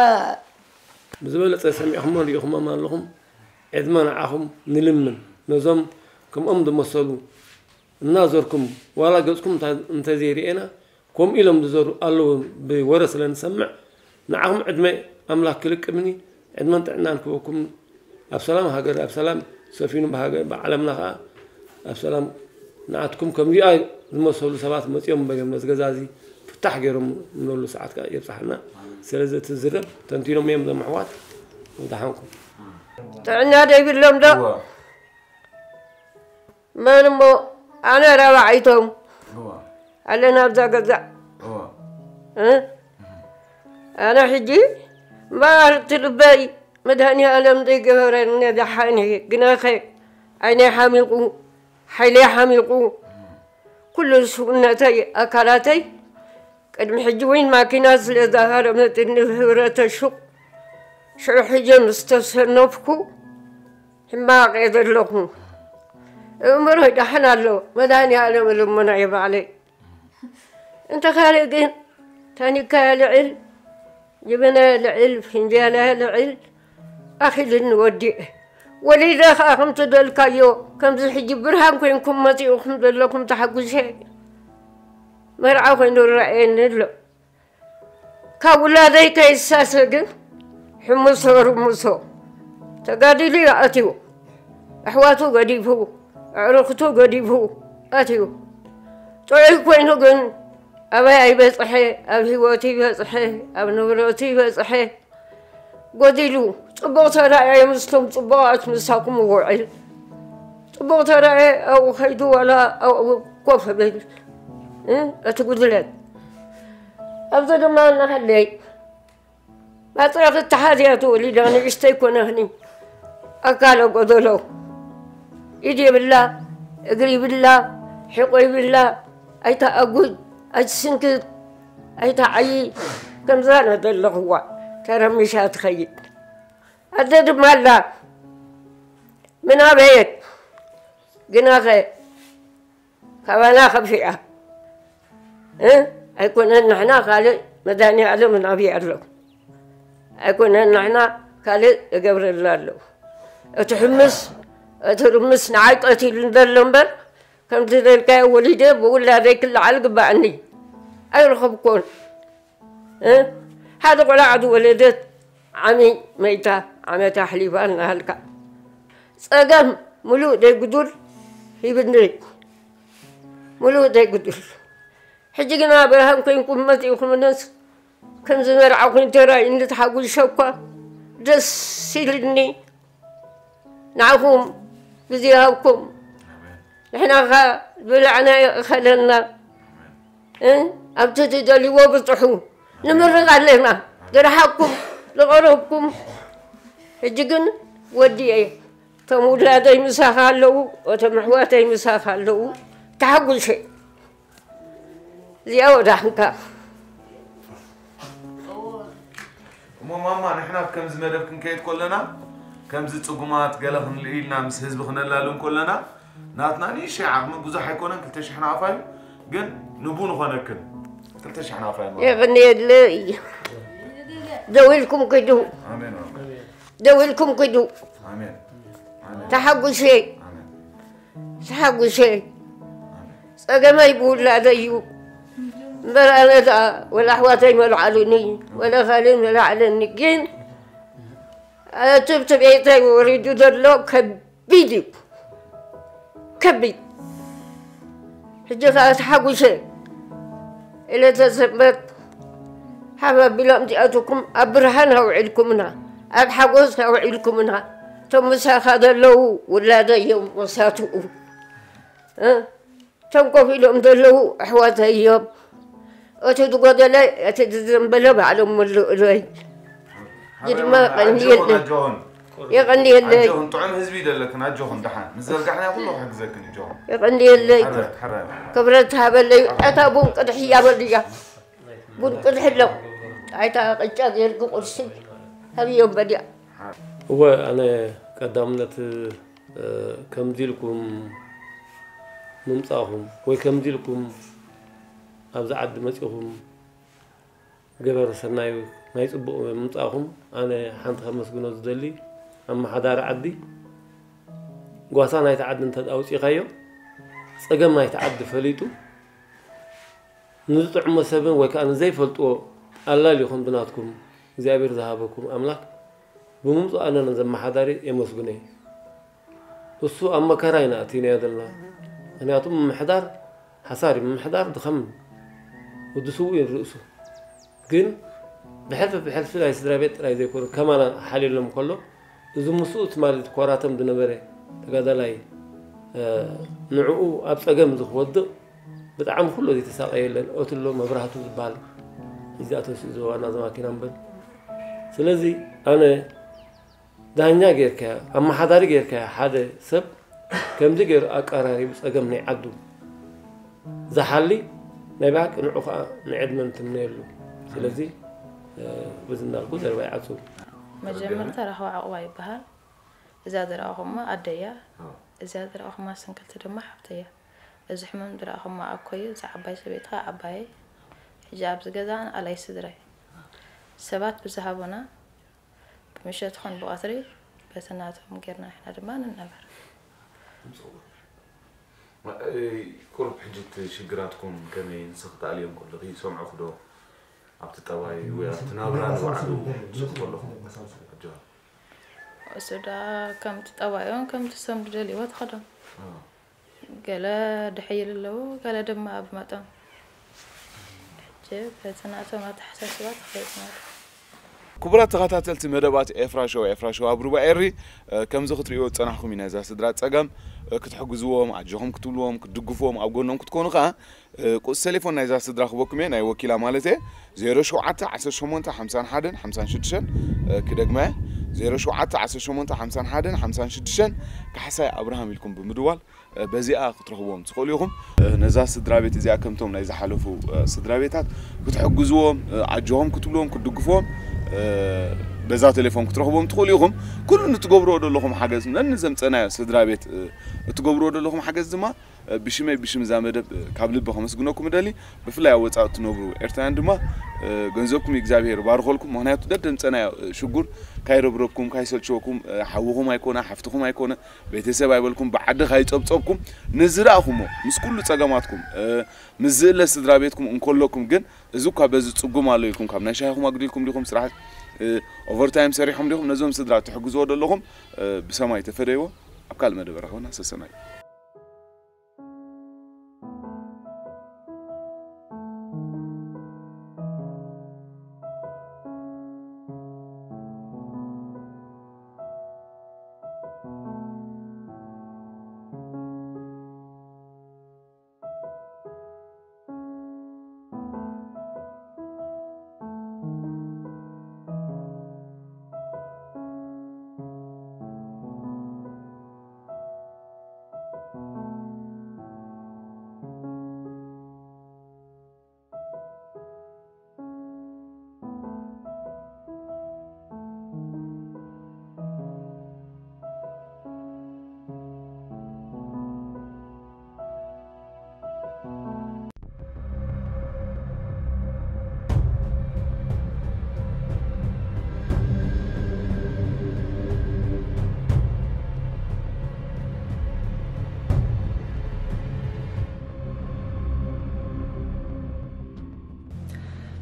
ብዝበለፀ ሰሚዕኹሞን ሪኢኹሞም ኣለኹም። ዕድመ ንዓኹም ንልምን ነዞም ከምኦም ዝመሰሉ እናዞርኩም ዋላ ገፅኩም እንተዘይርኤና ከምኡ ኢሎም ዝዘሩ ኣለዉ ብወረ ስለ ንሰምዕ ንዓኹም ዕድመ ኣምላኽ ክልቅምኒ ዕድመን ጥዕናን ክበኩም ኣብ ሰላም ሃገር ኣብ ሰላም ሰፊኑ ብዓለምና ከዓ ኣብ ሰላም ንዓትኩም ከምዚኣ ዝመሰሉ ሰባት መፂኦም በዮም ነዚ ገዛ እዚ ፍታሕ ገይሮም ንብለሉ ሰዓት ከዓ የብፅሓና። ስለዚ እቲ ዝረብ ተንቲኖም እዮም እዞም ኣሕዋት። ደሓንኩም። ጥዕና ዘይብሎም ዶ? መን እሞ ኣነ ራብዓይቶም ኣለና ኣብዛ ገዛ። ኣነ ሕጂ ማርቲ ልበይ መድሃኒ ኣለም ዘይገበረኒ ደሓን ግናኸ ዓይነይ ሓሚቑ ሓይለይ ሓሚቑ ኩሉ ስውነተይ ኣካላተይ ቅድሚ ሕጂ እውን ማኪና ስለ ዝሃረመትኒ ብህብረተ ሹቕ ሽዑ ሕጀ ምስ ተሰነፍኩ ሕማቕ እየ ዘለኹ። እምሮይ ደሓን ኣሎ መድሃኒ ኣለም እልምኖ እየ ባዕለይ። እንተ ካልእ ግን ታኒካያ ልዕል፣ ጅበናያ ልዕል፣ ፍንጃላያ ልዕል ኣኺልኒ ወዲኤ። ወሊደ ኸኣ ከምቲ ደልካዮ ከምዚ ሕጂ ብርሃን ኮይንኩም መጺእኹም ዘለኹም ተሓጒሰ መርዓ ኮይኑ ይረኣየኒ ኣሎ። ካብ ውላደይ ከይሳሰ ግን ሕምሶ ርምሶ ተጋዲሉ እዩ ኣትዩ። ኣሕዋቱ ገዲፉ፣ ኣዕሩኽቱ ገዲፉ ኣትዩ። ጥዑይ ኮይኑ ግን ኣበይ ኣይበጽሐ፣ ኣብ ህይወቱ ይበጽሐ፣ ኣብ ንብረቱ ይበጽሐ። ጎዲሉ ጽቡቕ ተራእየ ምስቶም ጽቡቓት ምሳኹም ይውዕል። ጽቡቕ ተራእየ ኣብኡ ከይዱ ዋላ ኣብኡ ኮፍ ብል እቲ ጉድለት ኣብዚ ድማ እናሃለይ ባጽራ ክተሓዝ እያ ተወሊዳ ንእሽተይ ኮነኽኒ ኣካለ ጎደሎ ኢድ የብላ እግሪ ይብላ ሕቆ ይብላ ኣይተኣጉድ ኣይትስንክት ኣይተዓዪ ከምዛ ነ ዘለኽዋ ተረሚሻ ትኸይድ ኣደ ድማ ኣላ ምናበየት ግናኸ ካባና ከፊኣ ኣይኮነን ንሕና ካልእ መድሃኒኣለም ናብይ ኣሎ ኣይኮነን ንሕና ካልእ እገብረላ ኣሎ እቲ ሕምስ እቲ ርምስ ንዓይ ቀቲሉ ዘሎ እምበር ከምቲ ደልካዮ ወሊደ ብውላደይ ክለዓል ግባኣኒ ኣይረኸብኮን ሓደ ቆልዓ ዝወለደት ዓሚ መይታ ዓመት ኣሕሊፋ እናሃልካ ጸገም ሙሉእ ደይ ጉዱል ሂብኒ ሙሉእ ደይ ጉዱል ሕጂ ግና ብርሃን ኮይንኩም መጺእኹምንስ ከም ዝመርዓ ኮይን ተራእዩኒ ተሓጒሰ እኳ ደስ ኢልኒ ንዓኹም ግዜ ይሃብኩም ንሕና ኸ ዝበላዕናዮ እኸለና ኣብቲ ትደልይዎ ብፅሑ ንምርቕ ኣለና ዝረሓቅኩም ዝቐረብኩም ሕጂ ግን ወዲኤ እቶም ውላደይ ምሳኻ ኣለዉ እቶም ኣሕዋተይ ምሳኻ ኣለዉ ተሓጒሰ እዚኣ ወዳሕንካ እሞ ማማ ንሕና ከምዚ መደብ ክንከይድ ከለና ከምዚ ፅጉማት ገለ ክንርኢ ኢልና ምስ ህዝቢ ክነላልም ከለና ናትና ንእሽተይ ዓቕሚ ብዙሕ ኣይኮነን ክልተ ሽሕ ናቕፋ እዩ ግን ንቡ ንኾነክን ክልተ ሽሕ ናቕፋ እዩ የቕንየለይ ደው ኢልኩም ክዱ ኣሜን ደው ኢልኩም ክዱ ኣሜን ተሓጉሰ ተሓጉሰ ጸገመይ ብውላደይ እዩ እምበር ኣነ ደኣ ወላ ኣሕዋተይ መልዓሉኒ ወላ ካልእ መልዓለኒ ግን እቲ ብቲ ቤተይ ወሪዱ ዘሎ ከቢድ እዩ ከቢድ ሕጂ ከዓ ተሓጉሰ ዕለተ ሰንበት ሓብ ኣቢሎም እዚኣትኩም ኣብ ብርሃን ኣውዒልኩምና ኣብ ሓጎስ ኣውዒልኩምና እቶም ምሳኻ ዘለዉ ውላደይ እዮም መሳትኡ እቶም ኮፍ ኢሎም ዘለዉ ኣሕዋተይ እዮም እቲ ዝጎደለ እቲ ዝዘንበለ ባዕሎም ምልእሎይ እዚ ድማ ቀንድየለይ የቐንየለይ ኣጆኹን ጥዑም ህዝቢ እዩ ዘለክን ኣጆኹን ደሓን ምስ ዘርጋሕናዮ ኩሉ ክሕግዘክን እዩ ጆኹን የቐንየለይ ሕራይ ሕራይ ክብረት ሃበለይ እታ ቡን ቅድሕ እያ በልያ ቡን ቅድሕ ኣሎ ኣይታ ቅጫ ጌርኪ ቁርሲ ሃብዮም በልያ እወ ኣነ ቀዳምነት ከምዚ ኢልኩም ምምፃእኹም ወይ ከምዚ ኢልኩም ኣብዚ ዓዲ መፂኹም ገበረ ሰናይ ናይ ፅቡቕ ምምፃእኹም ኣነ ሓንቲ ከመስግኖ ዝደሊ ኣመሓዳሪ ዓዲ ጓሳ ናይቲ ዓዲ እንተ ኣውፂእካዮ ፀገም ናይቲ ዓዲ ፈሊጡ ንዝጥዕሞ ሰብን ወይ ከዓ ንዘይፈልጥዎ ኣላልዩ ከም ብናትኩም እግዚኣብሔር ዝሃበኩም ኣምላክ ብምምፅኡ ኣነ ነዚ ኣመሓዳሪ የመስግኖ እየ። እሱ ኣብ መከራ ኢና ኣእቲናዮ ዘለና። ምኽንያቱ ምምሕዳር ሓሳር እዩ። ምምሕዳር ድኸም እዩ። ወዲ ስዉእ እዩ ንርእሱ። ግን ብሕልፊ ብሕልፊ ናይ ስድራ ቤት ጥራይ ዘይኮነ ከማና ሓልየሎም ከሎ እዚ ምስኡ ትማሊ ኮራተም ዝነበረ ተጋዳላይ ንዕኡ ኣብ ፀገም እዚ ክወድቕ ብጣዕሚ ኩሎ ዘይተሳቐየ የለን። ኦትሎ መብራህቱ ዝበሃል እዚኣ ተሲኡ ዝዋና ዘማኪና እምበር ስለዚ ኣነ ዳኛ ጌርካያ ኣመሓዳሪ ጌርካያ ሓደ ሰብ ከምዚ ገይሩ ኣቀራሪቡ ፀገም ናይ ዓዱ ዝሓሊ ናይ ብሓቂ ንዑ ከዓ ንዕድመ ንትምነየሉ ስለዚ በዚ እንዳልኩ ዘረባ ይዓፅው መጀመርታ ራህዋ ዕቑባ ይበሃል እዛ ዝረኣኹማ ኣደያ እዚኣ ዝረኣኹማ ስንክልቲ ድማ ሓፍተያ እዚ ሕመም ዝረኣኹማ ኣኮዩ እዛ ዓባይ ሰበይትኻ ዓባየይ ሕጂ ኣብዚ ገዛ ንኣላይ ስድራይ ሰባት ብዝሃቡና ብምሸት ኾን ብቐትሪ በቲ ናቶም ጌርና ንሕና ድማ ንናበር። ቁሩብ ሕጂ እቲ ሽግራትኩም ከመይ ንስኺ ተኣልዮም ከለኺ ይሰምዑኺ ዶ ኣብቲ ጠባይ ወይ ኣብቲ ናብራ ንባዕሉ ንስኺ ከለኹም ኣጆኻ። እሱ ደኣ ከምቲ ጠባዮም ከምቲ ሰም ዝደልይዎ ትኸዶም። ገለ ድሕይል ኣለዉ ገለ ድማ ኣብ መጠን ሕጂ በቲ ናቶም ኣተሓሳስባ ተኸይድና ኣለና። ክቡራት ተኸታተልቲ መደባት ኤፍራ ሾው ኤፍራ ሾው ኣብ ሩባ ኤሪ ከምዚ ክትሪእዎ ዝጸናሕኩም ኢና እዛ ስድራ ጸገም ክትሕግዝዎም ኣጆኹም ክትብልዎም ክትድግፍዎም ኣብ ጎኖም ክትኮኑ ከኣ ቁጽሪ ቴሌፎን ናይዛ ስድራ ክበኩም እየ ናይ ወኪላ ማለት እየ ዜሮ ሸውዓተ ዓሰርተ ሸሞንተ ሓምሳን ሓደን ሓምሳን ሽዱሽተን ክደግማ እየ ዜሮ ሸውዓተ ዓሰርተ ሸሞንተ ሓምሳን ሓደን ሓምሳን ሽዱሽተን ካሕሳይ ኣብርሃም ኢልኩም ብምድዋል በዚኣ ክትረኽብዎም ትኽእሉ ኢኹም። ነዛ ስድራ ቤት እዚኣ ከምቶም ናይ ዝሓለፉ ስድራ ቤታት ክትሕግዝዎም፣ ኣጆኹም ክትብልዎም፣ ክትድግፍዎም በዛ ቴሌፎን ክትረኽብዎም ትኽእሉ ኢኹም። ኩሉ ንትገብርዎ ዘለኹም ሓገዝ ነንዘምፀናዮ ስድራ ቤት እትገብርዎ ዘለኹም ሓገዝ ድማ ብሽመይ ብሽም እዛ መደብ ካብ ልቢ ከመስግነኩም እደሊ። ብፍላይ ኣብ ወፃኢ እትነብሩ ኤርትራውያን ድማ ገንዘብኩም እግዚኣብሄር ይባርኸልኩም። ምኽንያቱ ደደምፀናዮ ሽጉር ካይረብረብኩም ካይሰልቸወኩም ሓውኹም ኣይኮነ ሓፍትኹም ኣይኮነ ቤተሰብ ኣይበልኩም ብዓዲ ካይፀብፀብኩም ንዝረእኹሞ ምስ ኩሉ ፀገማትኩም ምስ ዝእለ ስድራ ቤትኩም እንከለኩም ግን እዚ እኳ በዚ ፅጉም ኣሎ ኢልኩም ካብ ናይ ሻሂኹም ኣጉዲልኩም ዲኹም ስራሕ ኦቨርታይም ሰሪሖም ዲኹም ነዞም ስድራ ትሕግዝዎ ዘለኹም ብሰማይ ተፈደይዎ ኣብ ካልእ መደበራ ኾና ሰሰናዩ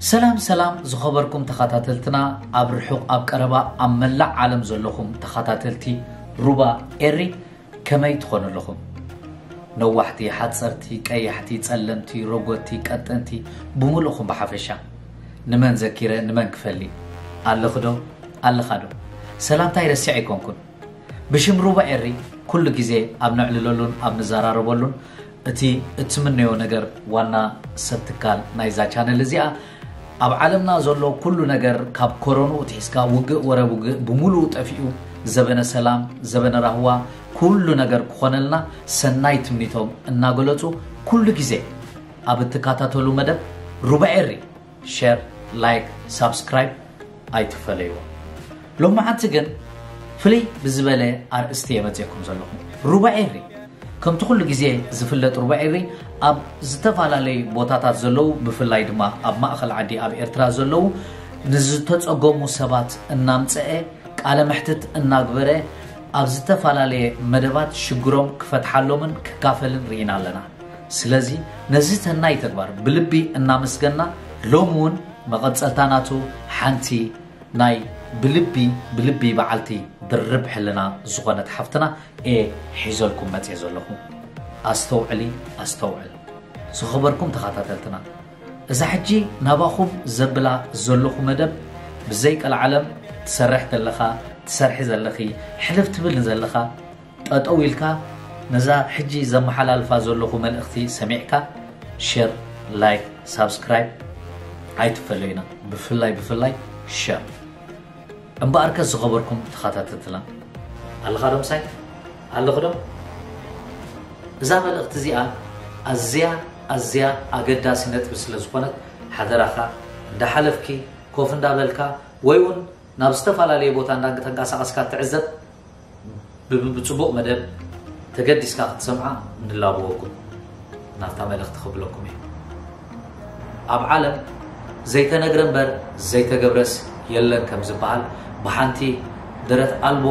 ሰላም ሰላም ዝኸበርኩም ተኸታተልትና፣ ኣብ ርሑቕ ኣብ ቀረባ ኣብ መላእ ዓለም ዘለኹም ተኸታተልቲ ሩባ ኤሪ፣ ከመይ ትኾኑ ኣለኹም? ነዋሕቲ፣ ሓፀርቲ፣ ቀያሕቲ፣ ፀለምቲ፣ ረጎድቲ፣ ቀጠንቲ፣ ብምሉእኹም ብሓፈሻ። ንመን ዘኪረ ንመን ክፈሊ? ኣለኽዶ? ኣለኻዶ? ሰላምታይ ረሲዐ ኣይኮንኩን። ብሽም ሩባ ኤሪ ኩሉ ግዜ ኣብ ነዕልለሉን ኣብ ንዘራረበሉን፣ እቲ እትምነዮ ነገር ዋና ሰብ ትካል ናይዛ ቻነል እዚኣ፣ ኣብ ዓለምና ዘሎ ኩሉ ነገር ካብ ኮሮንኡ ትሒዝካ ውግእ ወረ ውግእ ብምሉኡ ጠፊኡ፣ ዘበነ ሰላም፣ ዘበነ ራህዋ፣ ኩሉ ነገር ክኾነልና ሰናይ ትምኒቶም እናገለጹ፣ ኩሉ ግዜ ኣብ እትከታተሉ መደብ ሩባ ኤሪ ሸር፣ ላይክ፣ ሳብስክራይብ ኣይትፈለይዎ። ሎማዓንቲ ግን ፍልይ ብዝበለ ኣርእስቲ እየ መፅኤኩም ዘለኹ። ሩባ ኤሪ፣ ከምቲ ኩሉ ግዜ ዝፍለጥ፣ ሩባ ኤሪ ኣብ ዝተፈላለዩ ቦታታት ዘለዉ፣ ብፍላይ ድማ ኣብ ማእኸል ዓዲ ኣብ ኤርትራ ዘለዉ ንዝተፀገሙ ሰባት እናምፀአ፣ ቃለ መሕትት እናግበረ፣ ኣብ ዝተፈላለየ መደባት ሽግሮም ክፈትሓሎምን ክካፈልን ርኢና ኣለና። ስለዚ ነዚ ሰናይ ተግባር ብልቢ እናመስገና፣ ሎሚ እውን መቐጸልታ ናቱ ሓንቲ ናይ ብልቢ፣ ብልቢ በዓልቲ ድርብ ሕልና ዝኾነት ሓፍትና እየ ሒዘልኩም መጽየ ዘለኹ። ኣስተውዕሊ፣ ኣስተውዕል። ዝኸበርኩም ተኸታተልትና፣ እዛ ሕጂ ናባኹም ዘብላ ዘለኹ መደብ፣ ብዘይ ቀልዓለም ትሰርሕ ዘለኻ፣ ትሰርሒ ዘለኺ፣ ሕልፍ ትብል ዘለኻ፣ ጠጠው ኢልካ ነዛ ሕጂ ዘመሓላልፋ ዘለኹ መልእኽቲ ሰሚዕካ፣ ሸር፣ ላይክ፣ ሳብስክራይብ ኣይትፈለዩና። ብፍላይ፣ ብፍላይ ሸር። እምበኣርከስ ዝኸበርኩም ተኸታተልትና፣ ኣለኻ ዶ ምሳይ? ኣለኹ ዶ? እዛ መልእኽቲ እዚኣ ኣዝያ፣ ኣዝያ ኣገዳሲ ነጥቢ ስለ ዝኾነት፣ ሓደራኻ እንዳሓለፍኪ፣ ኮፍ እንዳበልካ፣ ወይ እውን ናብ ዝተፈላለየ ቦታ እንዳተንቀሳቐስካ ትዕዘብ፣ ብ-፣ ብጽቡቕ መደብ ተገዲስካ ክትሰምዓ ንላበወኩም። ናብታ መልእኽቲ ክብለኩም እየ። ኣብ ዓለም ዘይተነግረ እምበር ዘይተገብረስ የለን ከም ዝበሃል፣ ብሓንቲ ደረት ኣልቦ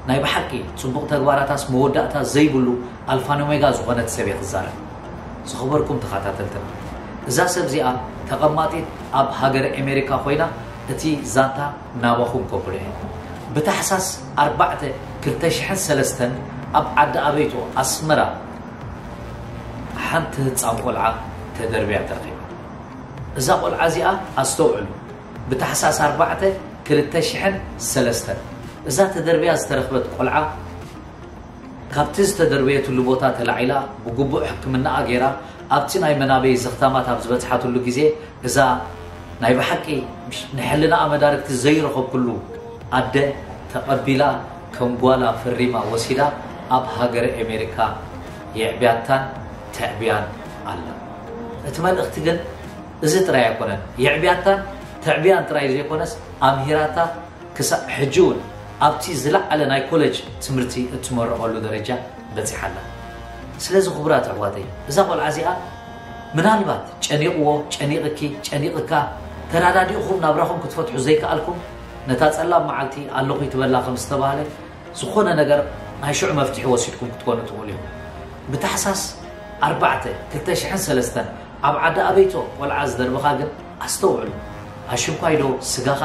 ናይ ብሓቂ ጽቡቕ ተግባራታስ መወዳእታ ዘይብሉ ኣልፋን ኦሜጋ ዝኾነት ሰብ እየ ክዛረብ። ዝኸበርኩም ተኸታተልትና፣ እዛ ሰብ እዚኣ ተቐማጢት ኣብ ሃገረ ኣሜሪካ ኮይና፣ እቲ ዛንታ ናባኹም ከብሎ እየ። ብታሕሳስ ኣርባዕተ ክልተ ሽሕን ሰለስተን ኣብ ዓዲ ኣበይቶ ኣስመራ ሓንቲ ህፃን ቆልዓ ተደርብያ ተረኺባ። እዛ ቆልዓ እዚኣ ኣስተውዕሉ፣ ብታሕሳስ ኣርባዕተ ክልተ ሽሕን ሰለስተን እዛ ተደርብያ ዝተረኽበት ቆልዓ ካብቲ ዝተደርበየትሉ ቦታ ተላዒላ ብግቡእ ሕክምናኣ ገይራ ኣብቲ ናይ መናበይ ዘኽታማት ኣብ ዝበጽሓትሉ ግዜ፣ እዛ ናይ ብሓቂ ንሕልናኣ መዳርግቲ ዘይረኸብኩሉ ኣደ ተቐቢላ ከም ጓላ ፈሪማ ወሲዳ ኣብ ሃገረ ኣሜሪካ የዕብያታን ተዕብያን ኣላ። እቲ መልእኽቲ ግን እዚ ጥራይ ኣይኮነን። የዕብያታን ተዕብያን ጥራይ ዘይኮነስ፣ ኣምሂራታ ክሳብ ሕጂ እውን ኣብቲ ዝለዓለ ናይ ኮሌጅ ትምህርቲ እትመረቐሉ ደረጃ በጺሓ ኣላ። ስለዚ ክቡራት ኣሕዋተይ፣ እዛ ቆልዓ እዚኣ ምናልባት ጨኒቕዎ፣ ጨኒቕኪ፣ ጨኒቕካ፣ ተረዳዲእኹም ናብራኹም ክትፈትሑ ዘይከኣልኩም፣ ነታ ጸላም መዓልቲ ኣለኹ ይትበላ ከም ዝተባህለ፣ ዝኾነ ነገር ናይ ሽዑ መፍትሒ ወሲድኩም ክትኮኑ ትኽእሉ ኢኹም። ብታሕሳስ ኣርባዕተ ክልተ ሽሕን ሰለስተን ኣብ ዓዲ ኣበይቶ ቆልዓ ዝደርበኻ ግን ኣስተውዕሉ። ኣሽንኳይ ዶ ስጋኻ፣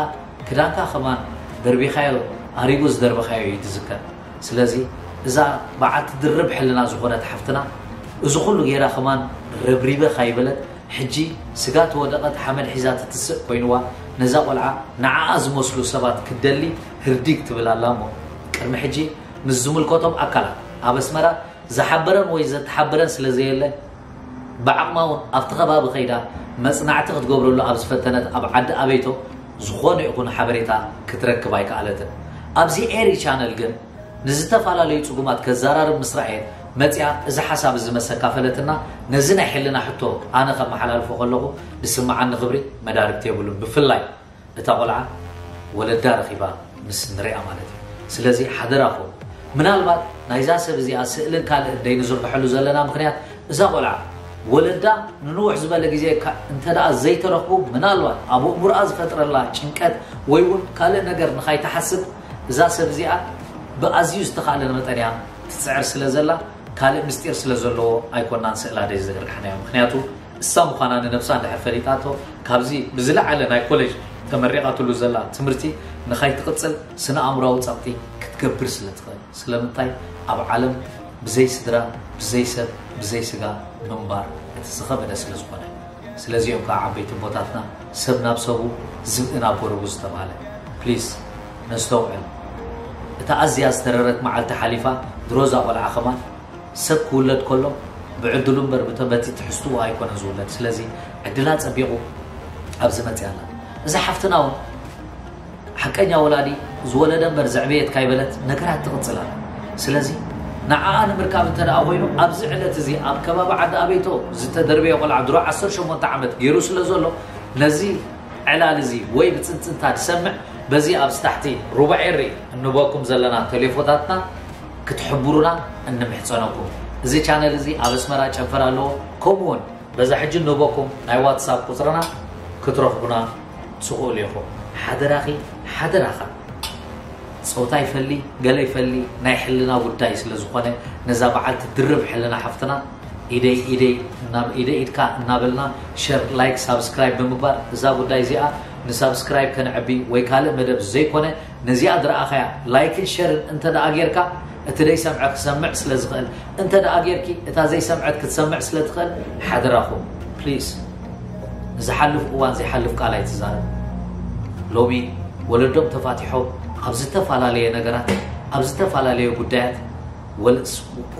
ክዳንካ ከማን ደርቢኻዮ፣ ኣሪጉ ዝደርበኻዮ እዩ ዝዝከር። ስለዚ እዛ በዓልቲ ድርብ ሕልና ዝኾነት ሓፍትና፣ እዚ ኩሉ ጌራ ከማን ረብሪበ ካይበለት፣ ሕጂ ስጋ ተወደቐት ሓመድ ሒዛ ትትስእ ኮይንዋ፣ ነዛ ቆልዓ ንዓኣ ዝመስሉ ሰባት ክትደሊ ህርዲግ ትብል ኣላ እሞ፣ ቅድሚ ሕጂ ምስ ዝምልከቶም ኣካላት ኣብ ኣስመራ ዝሓበረን ወይ ዘተሓበረን ስለ ዘየለ፣ ብዓቕማ እውን ኣብቲ ከባቢ ከይዳ መጽናዕቲ ክትገብረሉ ኣብ ዝፈተነት ኣብ ዓዲ ኣበይቶ፣ ዝኾነ ይኹን ሓበሬታ ክትረክብ ኣይከኣለትን። ኣብዚ ኤሪ ቻነል ግን ንዝተፈላለዩ ጽጉማት ከዘራርብ ምስ ረኣየት መጺኣ፣ እዚ ሓሳብ እዚ መስ ኣካፈለትና፣ ነዚ ናይ ሕልና ሕቶ ኣነ ከመሓላልፎ ከለኹ ዝስምዓኒ ክብሪ መዳርግቲ የብሉን። ብፍላይ እታ ቆልዓ ወለዳ ረኺባ ምስ ንሪኣ ማለት እዩ። ስለዚ ሓደራኹም፣ ምናልባት ናይዛ ሰብ እዚኣ ስእልን ካልእን ደይንዝርግሐሉ ዘለና ምኽንያት፣ እዛ ቆልዓ ወለዳ ንንውሕ ዝበለ ግዜ እካ እንተ ደኣ ዘይተረኽቡ፣ ምናልባት ኣብ ኣእምሮኣ ዝፈጥረላ ጭንቀት ወይ እውን ካልእ ነገር ንኻይትሓስብ፣ እዛ ሰብ እዚኣ ብኣዝዩ ዝተኻእለ መጠን እያ ትጽዕር ስለ ዘላ፣ ካልእ ምስጢር ስለ ዘለዎ ኣይኮናን ስእላ ደይ ዝዘርጋሕናዮ። ምኽንያቱ እሳ ምዃና ንነብሳ እንድሕር ፈሊጣቶ፣ ካብዚ ብዝለዓለ ናይ ኮሌጅ ተመሪቓትሉ ዘላ ትምህርቲ ንኸይትቕጽል ስነ ኣእምሮኣዊ ጸቕጢ ክትገብር ስለ ትኽእል። ስለምንታይ? ኣብ ዓለም ብዘይ ስድራ፣ ብዘይ ሰብ፣ ብዘይ ስጋ ምንባር እቲ ዝኸበደ ስለ ዝኾነ። ስለዚኦም ከዓ ዓበይቲ ኣቦታትና ሰብ ናብ ሰቡ፣ ዝብኢ ናብ ጎረቡ ዝተባህለ። ፕሊዝ ነስተውዕል። እታ ኣዝያ ዝተረረት መዓልቲ ሓሊፋ፣ ድሮ እዛ ቆልዓ ከማን ሰብ ክውለድ ከሎ ብዕድሉ እምበር ብተ-፣ በቲ ትሕዝትኡ ኣይኮነን ዝውለድ። ስለዚ ዕድላ ጸቢቑ ኣብዚ መጽያ ኣላ። እዛ ሓፍትና እውን ሓቀኛ ወላዲ ዝወለደ እምበር ዘዕበየት ካይበለት ነገራት ትቕጽል ኣላ። ስለዚ ንዓኣ ንምርካብ እንተ ደኣ ኮይኑ ኣብዚ ዕለት እዚ ኣብ ከባቢ ዓዲ ኣበይቶ ዝተደርበየ ቆልዓ ድሮ ዓሰርተ ሸሞንተ ዓመት ገይሩ ስለ ዘሎ ነዚ ዕላል እዚ ወይ ብጽንጽንታ ዝሰምዕ በዚ ኣብዚ ታሕቲ ሩባ ኤሪ እንበኩም ዘለና ቴሌፎታትና ክትሕብሩና እንምሕጸነኩም። እዚ ቻነል እዚ ኣብ ኣስመራ ጨንፈር ኣለዎ። ከምኡ እውን በዛ ሕጂ እንህበኩም ናይ ዋትሳፕ ቁጽርና ክትረኽቡና ትኽእሉ ኢኹም። ሓደራኺ፣ ሓደራኻ። ጾታ ይፈሊ፣ ገለ ይፈሊ፣ ናይ ሕልና ጉዳይ ስለ ዝኾነ ነዛ በዓልቲ ድርብ ሕልና ሓፍትና ኢደይ ኢደይ እናብ-፣ ኢደይ ኢድካ እናበልና ሸር፣ ላይክ፣ ሳብስክራይብ ብምግባር እዛ ጉዳይ እዚኣ ንሳብስክራይብ ከነዕቢ ወይ ካልእ መደብ ዘይኮነ ነዚኣ ዝረኣኻያ ላይክን ሸርን እንተ ደኣ ጌርካ እቲ ዘይሰምዐ ክሰምዕ ስለ ዝኽእል፣ እንተ ደኣ ጌርኪ እታ ዘይሰምዐት ክትሰምዕ ስለ ትኽእል፣ ሓደራኹም ፕሊዝ ንዝሓልፍ እዋን ዘይሓልፍ ቃል ኣይትዛረብ። ሎሚ ወለዶም ተፋቲሖም ኣብ ዝተፈላለየ ነገራት፣ ኣብ ዝተፈላለየ ጉዳያት ወልስ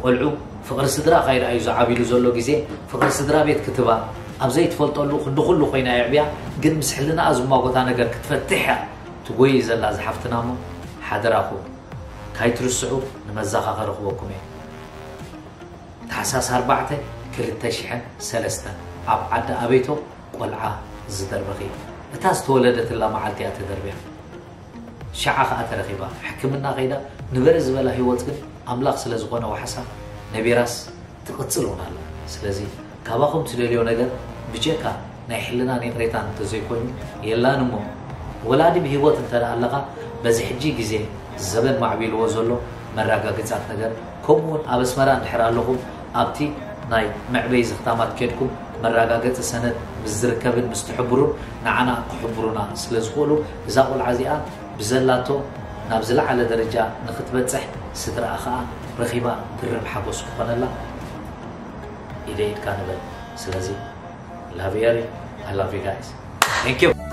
ቆልዑ ፍቕሪ ስድራ ካይዳ እዩ ዝዓብሉ ዘሎ ግዜ ፍቕሪ ስድራ ቤት ክትባ ኣብ ዘይትፈልጠሉ ክንዲ ኩሉ ኮይና የዕብያ። ግን ምስ ሕልናኣ ዝማጎታ ነገር ክትፈትሕ እያ ትጎይ ዘላ ዝሓፍትና። እሞ ሓደራኹም ካይትርስዑ ንመዛኻኸሪ ክበኩም እየ። ታሕሳስ ኣርባዕተ ክልተ ሽሕን ሰለስተን ኣብ ዓዲ ኣበይቶ ቆልዓ ዝደርበኺ። እታ ዝተወለደትላ መዓልቲ እያ ተደርብያ። ሸዓ ኸዓ ተረኺባ ሕክምና ከይዳ ንበረ ዝበላ ህይወት ግን ኣምላኽ ስለ ዝኾነ ዋሕሳ ነቢራስ ትቕጽል እውን ኣላ። ስለዚ ካባኹም ትደልዮ ነገር ብጀካ ናይ ሕልናን ይቕሬታን እንተዘይኮይኑ የላን። እሞ ወላዲ ብህይወት እንተ ደኣ ኣለኻ በዚ ሕጂ ግዜ ዘበን ማዕቢልዎ ዘሎ መረጋገጻት ነገር ከምኡ እውን ኣብ ኣስመራ እንድሕር ኣለኹም ኣብቲ ናይ መዕበይ ዝኽታማት ኬድኩም መረጋገጺ ሰነድ ምስ ዝርከብን ምስ ትሕብሩን ንዓና ክሕብሩና ስለ ዝኽእሉ እዛ ቆልዓ እዚኣ ብዘላቶ ናብ ዝለዓለ ደረጃ ንኽትበጽሕ ስድራኣ ኸኣ ረኺባ ድርብ ሓጎስ ክኾነላ ኢደ ኢድካ ንበል። ስለዚ love you, I love you guys. Thank you.